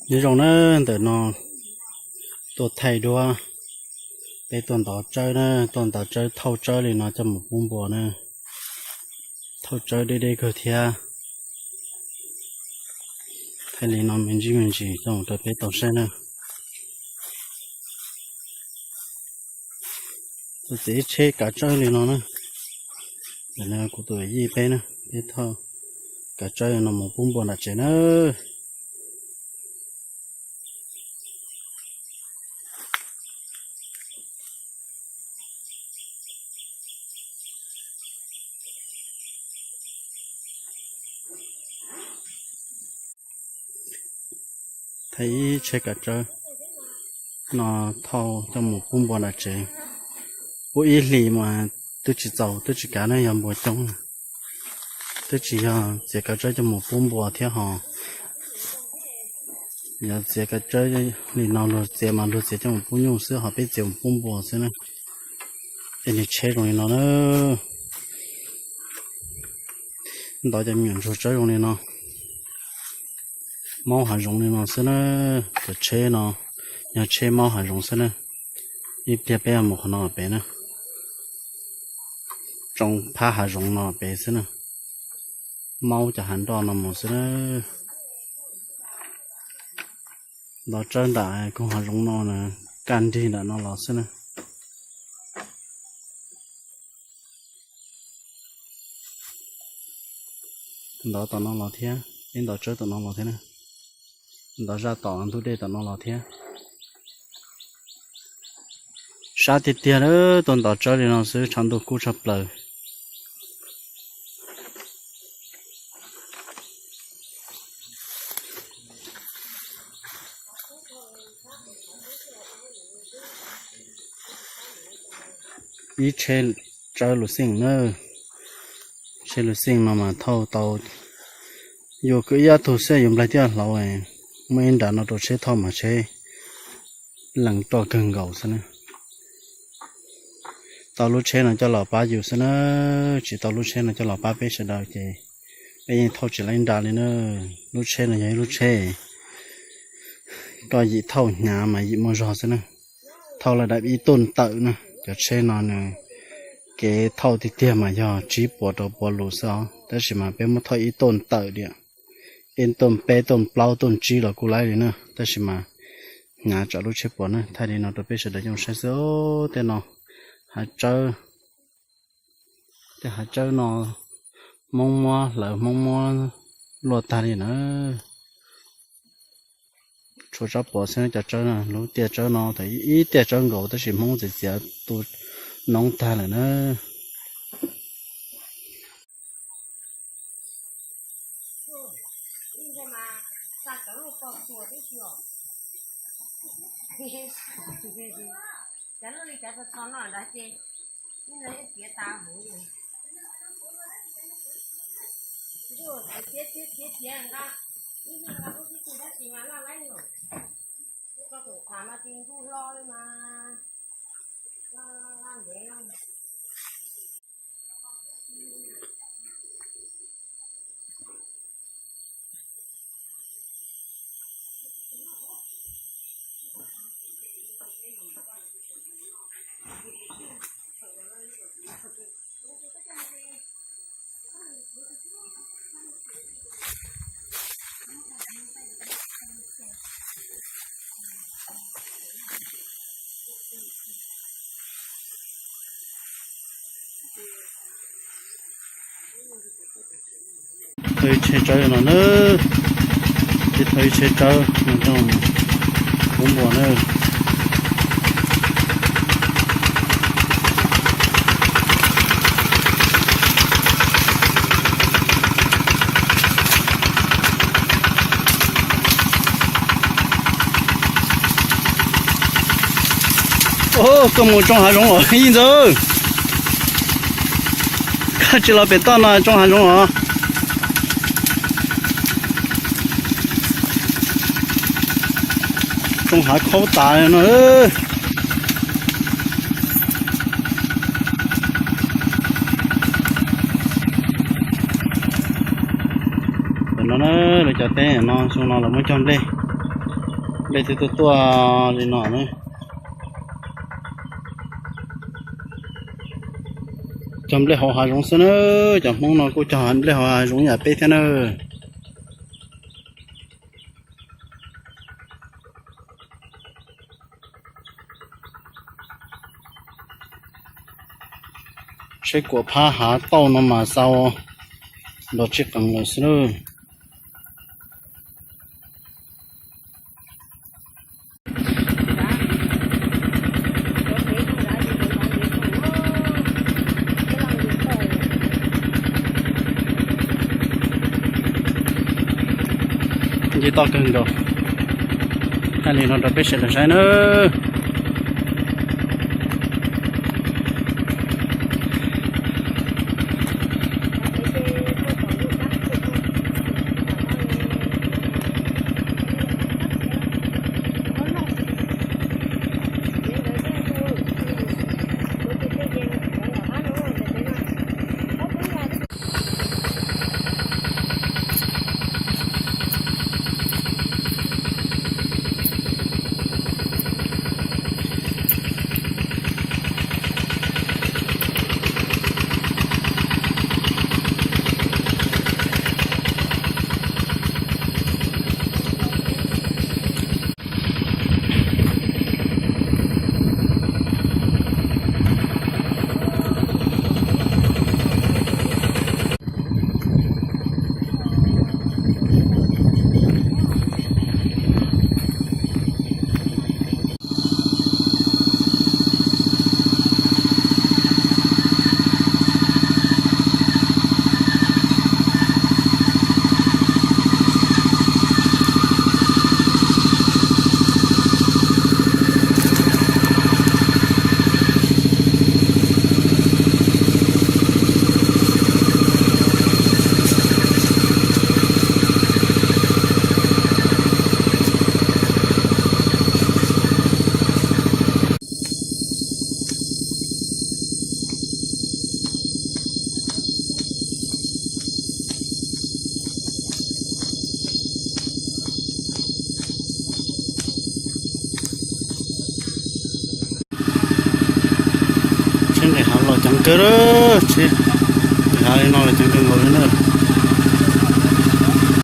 Nyob zoo na, ntawm no tuaj thaij duab, peb tuaj ntov tsawb na, tuaj ntov tsawb thauj tsawb li no coj mus pub npua na. Thauj tsawb deb deb kawg thiab. Thaij li no me ntsis me ntsis coj mus rau peb tau saib na. Tus txiv tsheb kav tsawb li no na. Ntawm no kuv tus yij peb na, peb thauj kav tsawb no mus pub npua nram tsev na. Thaij ib tsheb kav tsawb no thauj coj mus pub npua nram tsev. Pub ib hlis mas twb tsis txaus twb tsis kav na, yog npua coob na. Twb tsis yog txiav kav tsawb coj mus pub npua thiab ho yog txiav kav tsawb li no luag txiav mas luag txiav coj mus pub nyuj xwb, ho peb txiav mus pub npua xwb na. Es nws tsheb zoo li no na. Ntov cov me nyuam ntsuag tsawb zoo li no. Maub hav zoov li no xwb na. Cov tsheb no yog tsheb maub hav zoov xwb na. Ib pliag peb mus qhov no pem na. Tsoo phab hav zoov no pem xwb na. Maub cov hav nroj no mus xwb na. Ntov tsawb nram koog hav zoov no na, kaj nrig nram no los xwb na. Ntov tom no los thiab, peb ntov tsawb tom no los thiab na. Ntov zaj tom ntug dej tom no los thiab. Sab tiag tiag na, tuaj ntov tsawb li no xwb tshav ntuj kub tshaj plaws. Ib tsheb tsawb luv xeej na. Tsheb luv xeej no mas thauj tau, yuav kwv ib ob tug xwb yuav nplaig tib hlauv. Muaj ib nrad no rau tsheb thauj mas tsheb lees roj kawg nkaus xwb na. Tau lub tsheb no coj los pab yus xwb na, tsis tau lub tsheb no coj los pab peb sawv daws ces peb yeej thauj tsis tau ib nrad li na. Lub tsheb no yog ib lub tsheb koj yim thauj hnyav mas yim muaj zog xwb na. Thauj lawm dab ib tuj tawm na, cov tsheb no nws kev thauj tiag tiag mas yog tsib puas rau puas lus xwb os, tab sis mas peb muab thauj ib tuj tawm tiam, ib tuj peb tuj plaub tuj tsib los kuj laib li na, tab sis mas hnyav tsam lub tsheb puas na. Thaij li no rau peb sawv daws coj saib xwb. Tej no hav tsawb, tej hav tsawb no Hmoob muab hlawv Hmoob muab luaj tag li na. Tshuav tsab puas xwb cov tsawb no, lub tiaj tsawb no thaum ib tiaj tsawb nkaus tab sis Hmoob txiav txiav tu noob tag lawm na. Thawj tsheb tsawb no na, thawj tsheb tsawb no coj pub npua na. Koj mus tsoo hav zoov los yij ntxawg? Koj tsis los pem toj no tsoo hav zoov los? Tsoo hav khaub tas no. Tam no na, lawv cov teb no xyoo no lawv muab cog nplej. Peb twb tuaj tuaj li no na. Cog nplej hauv hav zoov xwb na, cov Hmoob no kuj cog nplej hauv hav zoov yam peb thiab na. Tsheb kuam phab hav tauj no mas xa nrov tsis qees lawm xwb na. Nce toj kawg nkaus. Thaij li no rau peb sawv daws saib nawb. Tsheb nqis hav los ceev kawg, tsheb nqis hav li no los ceev kawg nkaus li na.